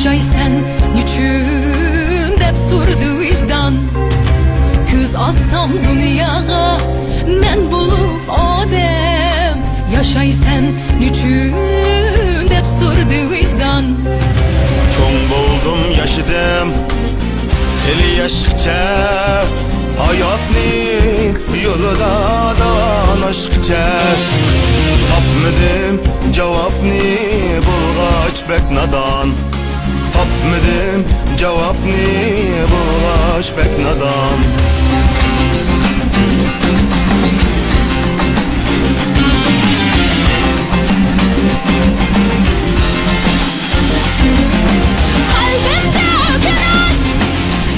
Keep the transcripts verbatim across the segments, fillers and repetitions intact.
ياشايسەن نېچۈن دەپ سورىدى ۋىجدان. كۆز ئاچسام دۇنياغا مەن بولۇپ ئادەم، ياشايسەن نېچۈن دەپ سورىدى ۋىجدان. چوڭ بولدۇم، ياشىدىم خېلى ياشقىچە، ھاياتنى يولىدا داناشقىچە. تاپمىدىم جاۋابنى بولغاچ بەك نادان. تاپمىدىم جاۋابنى بولغاچ بەك نادان. قەلبىمدە ئۆكۈنۈش،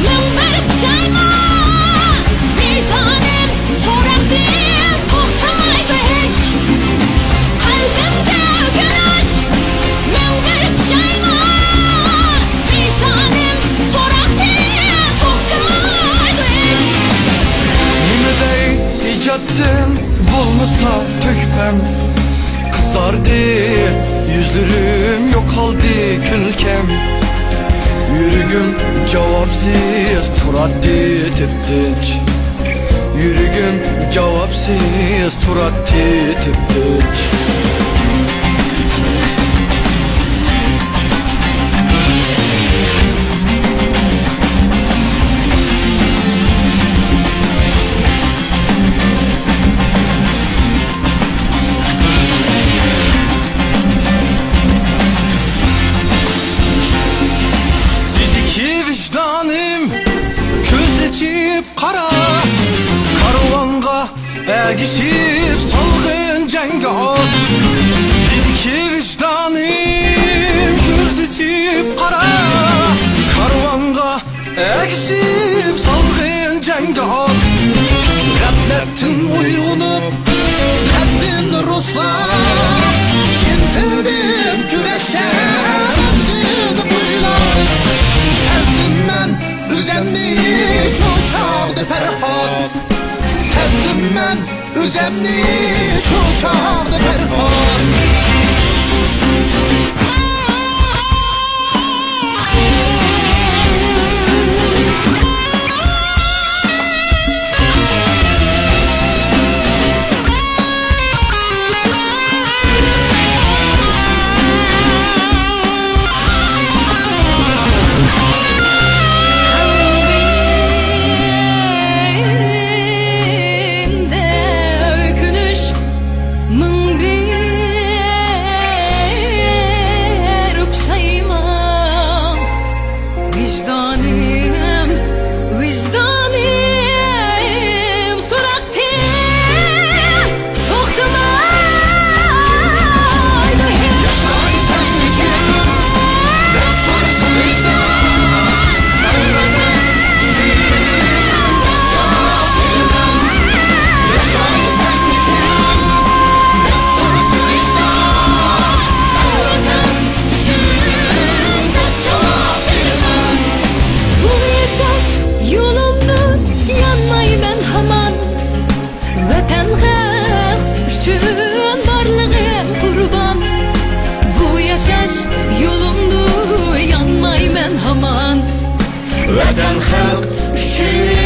مىڭ بىر پۇشايمان، ۋىجدانىم سوراقتىن توختىمايدۇ ھېچ. قەلبىمدە ئۆكۈنۈش، مىڭ بىر پۇشايمان، ۋىجدانىم سوراقتىن توختىمايدۇ ھېچ. نېمە دەي ئىجادتىن بولمىسا تۆھپەم؟ قىزاردى يۈزلىرىم، يوقالدى كۈلكەم. يۈرىكىم جاۋابسىز تۇراتتى تىپتىنچ. يۈرىكىم جاۋابسىز تۇراتتى تىپتىنچ. دېدىكى ۋىجدانىم، كۆز ئېچىپ قارا، كارۋانغا ئەگىشىپ سالغىن جەڭگە ئات. دېدىكى ۋىجدانىم، كۆز ئېچىپ قارا، كارۋانغا ئەگىشىپ سالغىن جەڭگە ئات. غەپلەتتىن ئويغىنىپ، غەمدىن رۇسلاپ، ئىنتىلدىم كۈرەشكە مەنزىل بويلاپ. سەزدىم مەن ئۆزەمنى شۇ چاغدا پەرھات. سەزدىم مەن ئۆزەمنى شۇ چاغدا پەرھات. قەلبىمدە ئۆكۈنۈش، مىڭ بىر پۇشايمان. ۋىجدانىم، ۋىجدانىم، سوراقتىن توختىمايدۇ ھېچ. ياشايسەن نېچۈن دەپ سورىسا ۋىجدان. بۇ ياشاش يولۇمدا يانمايمەن ھامان. ۋەتەن، خەق ئۈچۈن بارلىقىم قۇربان. بۇ ياشاش يولۇمدا يانمايمەن ھامان. ۋەتەن، خەق ئۈچۈن